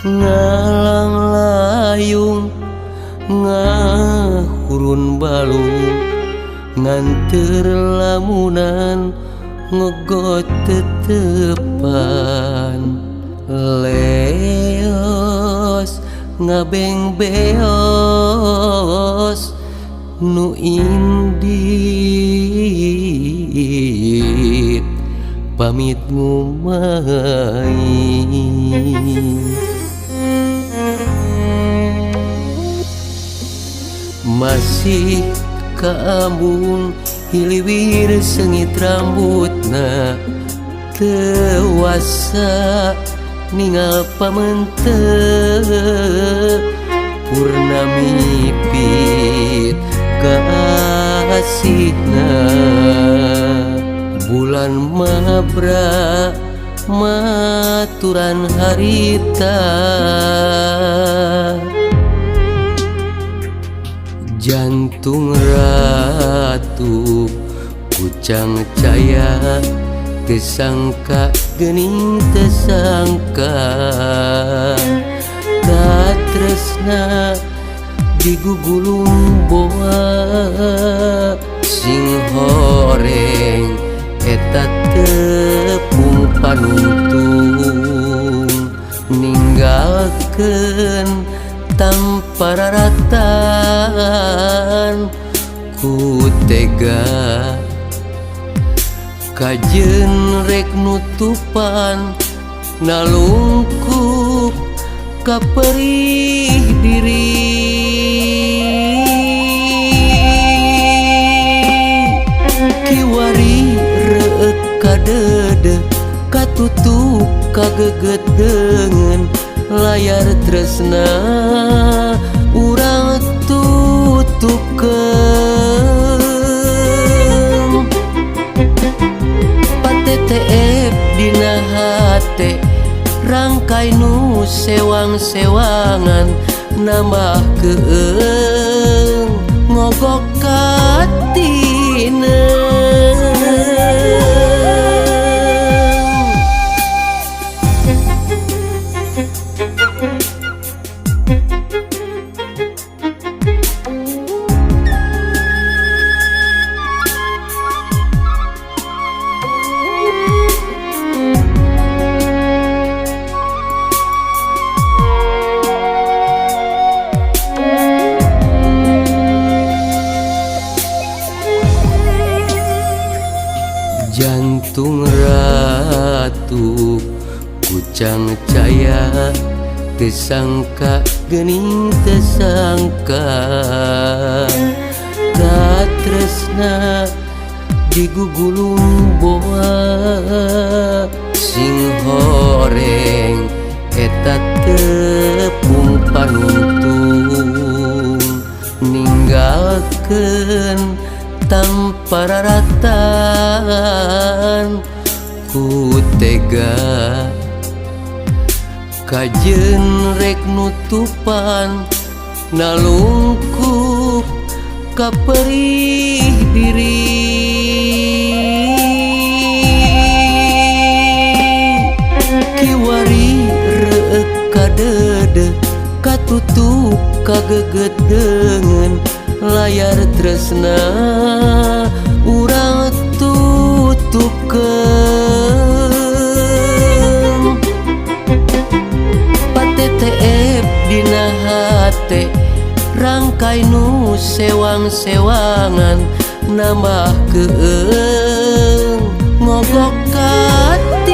Ngalang layung ngahurun balung nganter lamunan ngegot tetepan leos ngabeng beos nu indit pamit ngumai. Masih kaambung hiliwir sengit rambutna tewasa ningal pamente purnami pit kasihna bulan mabra maturan harita jantung ratu kucang caya tesangka gening tesangka katresna digugulung boa sing horeng eta tepung panuntung ninggalkeun tanpa raratan ku tega kajen rek nutupan nalungkup kaperih diri kiwari reuk kadede katutup kageget deungeun layar tresna urang tutupkeun pateteep dina hate rangkai nu sewang-sewangan nambah keung ngogok katineung. Jantung ratu kucang caya tesangka gening tesangka katresna digugulung boa sing horeng eta tepung panuntung ninggalkeun tanpa raratan ku tega kajen rek nutupan nalungkup kaperih diri kiwari reuk kadede katutup kageget deungeun layar tresna urang tutupkeun pateteep dina hate rangkai nu sewang-sewangan nambah keung ngogok katineung.